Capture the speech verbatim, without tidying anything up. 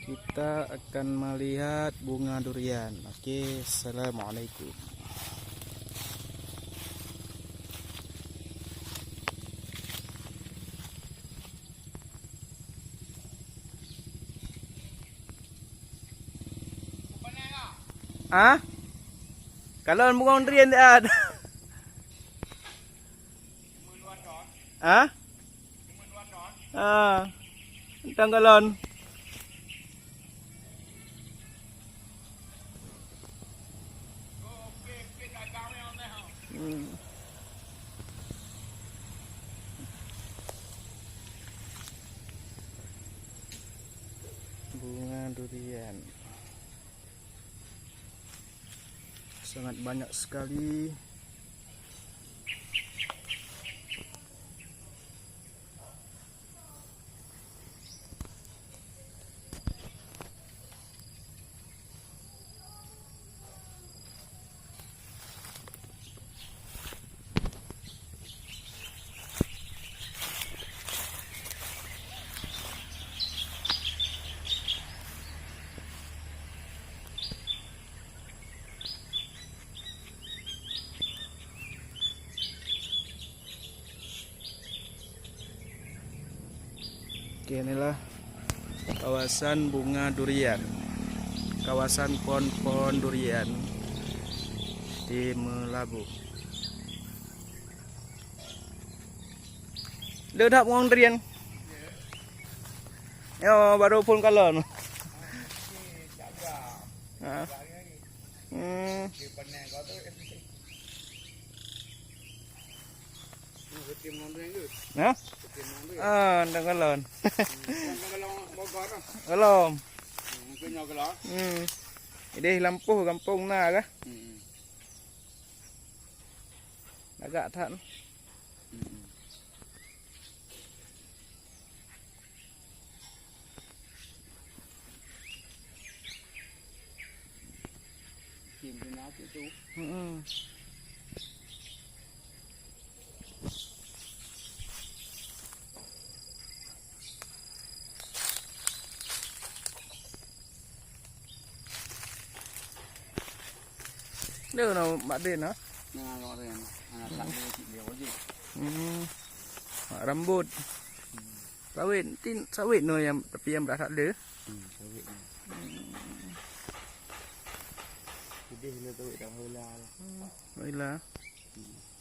Kita akan melihat bunga durian. Oke, assalamualaikum. Ah? Kalon bungong drien dia. Ah? Ah. Tang kalon. Hmm. Bunga durian. Sangat banyak sekali. Oke, inilah kawasan bunga durian, kawasan pohon-pohon durian di Meulaboh. Leudak bungong durian. Yo, baru phon kalon. Ha. Hmm. Ha? Ah, ndak kalon. Kalon. Hmm. Ideh lampu gampông na kah? Lagak that. Hmm. Dia na mak dia na. Nah, mak dia. Anak tak dia cik dia aja. Hmm. Mak rambut. Sawit, tin sawit no yang tapi yang berasal dia. Hmm, sawit ni. Jadi ni sawit dah hola lah. Hola. Hmm.